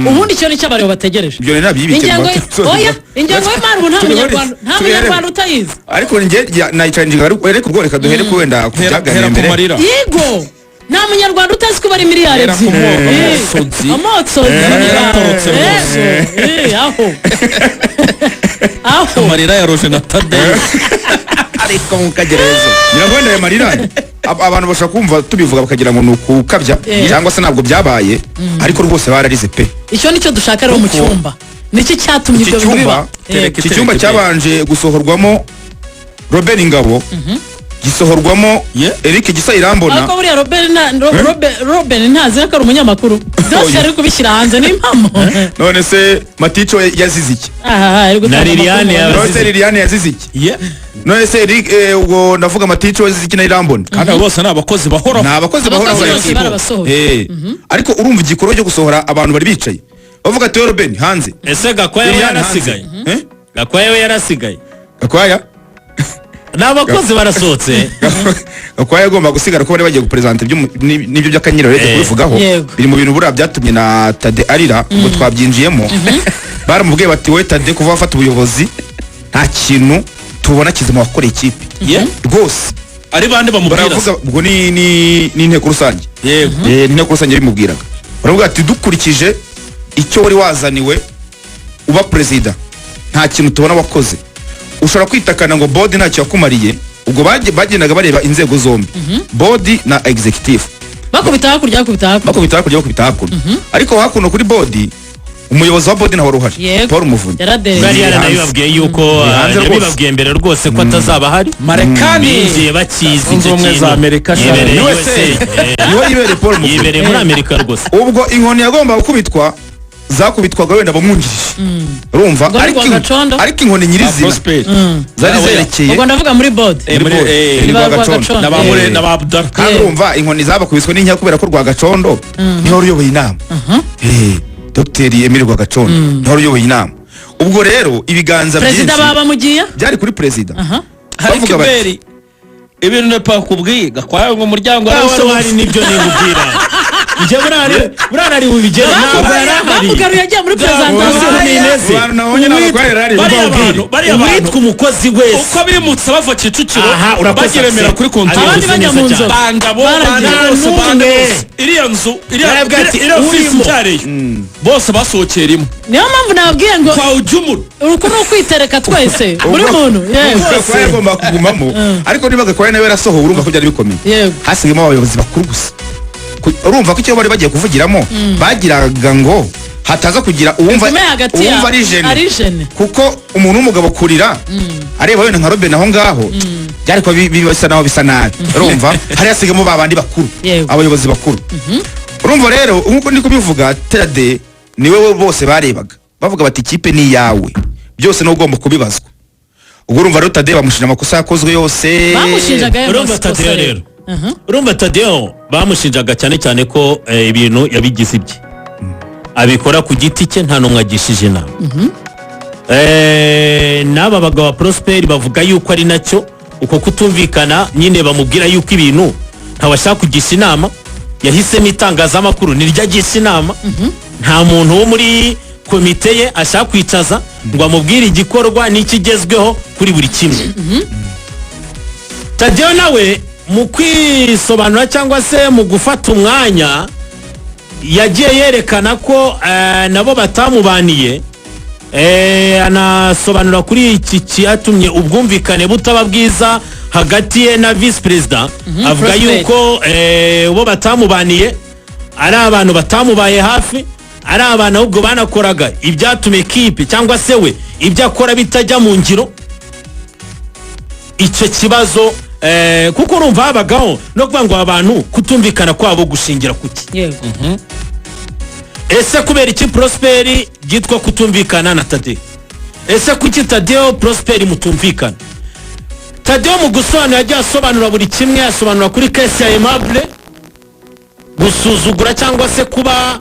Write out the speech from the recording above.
Ubundi icyo nicyo abareba bategereje. Ibyo rero nabyibike. Ingengo, oya, ingengo y'imari ubu nta munyarwanda, nta munyarwanda utayizi. Ariko njye nayicaringa, ariko ubwo reka duhere ku wenda ku Hera byaganiriye ku mbere. marira. Yego, nta munyarwanda utazi ko bari miliyari Hera ku 2. Amosozi. Amosozi. Yaratorotse rwose. Yego, aho aho. Amarira ya Roje na Tadeyo. Ariko mukagereza ngira ngo wenda ayo marira abantu bashobora kumva tubivuga bakagira ngo ni ukukabya cyangwa se ntabwo byabaye, ariko rwose bararize pe. Icyo nicyo dushaka rero mu cyumba. Niki cyatumye Iki ibyo bintu cyumba biba? Yego. Iki cyumba cyabanje gusohorwamo Robert Ngabo, gisohorwamo Eric Gisa Irambona. Ariko buriya Robert Robert ntazi ko ari umunyamakuru byose, ari kubishyira hanze, ni impamo. None se Matico yazize iki? Aha ari gutanga Na Liliane amakuru. None se Liliane yazize iki? None se Eric, ubwo ndavuga Matico yazize iki na Irambona? Kandi abo bose ni abakozi bahoraho. Ni abakozi Abakozi bahoraho. bose barabasohoye. Ariko urumva igikorwa cyo gusohora abantu bari bicaye bavuga ati: "Robert hanze." Ese Gakwaya we Liliane hanze. yarasigaye? Eh? Gakwaya we yarasigaye? Gakwaya? Ni abakozi barasohotse. Gakwaya agomba gusigara ko bari bagiye guperezanta n'ibyo by'akanyira rero kubivugaho. Biri mu bintu buriya byatumye na Tade arira ngo twabyinjiyemo. Baramubwiye bati: "Wowe Tade, kuva wafata ubuyobozi nta kintu tubona kizima wakoreye ikipe." Rwose. Ari bande bamubwira se? Baravuga ubwo ni inteko rusange. Ni inteko rusange bimubwiraga. Baravuga ati: "Dukurikije icyo wari wazaniwe uba perezida, nta kintu tubona wakoze. Ushobora kwitakana ngo board ntacyo yakumariye." Ubwo bagendaga bareba inzego zombi, board na executive. Bakubita hakurya, bakubita hakurya. Bakubita hakurya, bakubita hakuno. Ariko hakuno kuri board, umuyobozi wa board ntawe wari uhari. Paul Muvunyi. Yaradereye. Bari Hanze. yaranabibabwiye yuko Hanze rwose. yabibabwiye mbere rwose ko atazaba ahari. Marekani. Binjiye bakizi Zunze icyo Ubumwe kintu. za Amerika, sha. Yibereye Niwe USA. se. Niwe yibereye Paul Muvunyi. Yibereye muri Amerika rwose. Ubwo inkoni yagomba gukubitwa zakubitwaga wenda bamwungirije, urumva? Ubwo ni Rwagacondo? Ariko inkoni nyirizina Prosper. zari Oya. zerekeye Ubwo ndavuga muri board. Muri board. Ni Ba Rwagacondo. Rwagacondo. Na ba Mure na ba Abdallah. Kandi urumva inkoni zabakubiswe n'inka kubera ko Rwagacondo niwe wari uyoboye inama. Dr Emile Rwagacondo niwe wari uyoboye inama. Ubwo rero ibiganza Perezida byinshi baba mugiye byari kuri perezida. Hari Bavuga bati kiberi ibintu nepa kubwiye Gakwaya ngo umuryango Wari warawusohotse. wari nibyo nikubwira njye burari ari bubigere, ntabwo yari ahari. Bamugaruye agiye muri presentation. Nimeze. Abantu nabonye ntabwo Gakwaya yari ahari. Bariya bantu, bariya bantu Uwitwa umukozi wese uko bimutse bava Kicukiro Aha, urakoze, bagiye Remera Axel. kuri kontwari. Abandi bajya mu nzu. Bangabo Baragiye. bande bose, bande Nta bose, iriya nzu, iriya Yarabwiye ati, iriya ofisi "Urimo." nshyareyo bose basohokeye rimwe. Niyo mpamvu nababwiye ngo Kwa ujumura. uku ni ukwitereka twese, buri muntu, yego. Gakwaya agomba kugumamo, ariko niba Gakwaya nawe yarasohowe, urumva ko byari bikomeye. Hasigayemo abayobozi bakuru gusa. Urumva ko icyo bari bagiye kuvugiramo bagiraga ngo hataza kugira uwumva Bigume hagati ya uwumva ari gêné. Ari gêné. Kuko umuntu w'umugabo kurira areba wenda nka Robin aho ngaho byari kuba bisa naho bisa nabi. Urumva hari hasigamo ba bandi bakuru, abayobozi bakuru. Urumva rero nk'uko ndi kubivuga, Tade niwe we bose barebaga bavuga bati: "Ikipe ni iyawe, byose niwe ugomba kubibazwa." Ubwo urumva rero Tade bamushinja amakosa yakozwe yose. Bamushinjaga ayo Urumva makosa. Tadeyo Rero. rero, urumva Tadeyo bamushinjaga cyane cyane ko ibintu yabigize ibye, abikora ku giti cye, nta n'umwe agishije inama. N'aba bagabo ba Prosperi bavuga yuko ari nacyo uko kutumvikana nyine, bamubwira yuko ibintu ntawashaka kugisha inama, yahisemo itangazamakuru niryo agisha inama. Nta muntu wo muri komite ye ashaka kwicaza ngo amubwire igikorwa n'ikigezweho kuri buri kimwe. Tadeyo nawe mu kwisobanura cyangwa se mu gufata umwanya yagiye yerekana ko nabo batamubaniye. Anasobanura kuri iki cyatumye ubwumvikane butaba bwiza hagati ye na visi perezida, avuga Prosper. yuko bo batamubaniye, ari abantu batamubaye hafi, ari abantu ahubwo banakoraga ibyatuma ekipe cyangwa se we ibyo akora bitajya mu ngiro. Icyo kibazo kuko urumva habagaho no kuvuga ngo abantu kutumvikana kwabo gushingira kuki? Ese kubera iki Prosperi byitwa kutumvikana na Tadeo? Ese kuki Tadeo Prosperi mutumvikana? Tadeo mu gusobanura yagiye asobanura buri kimwe, asobanura kuri case ya Aimable, gusuzugura cyangwa se kuba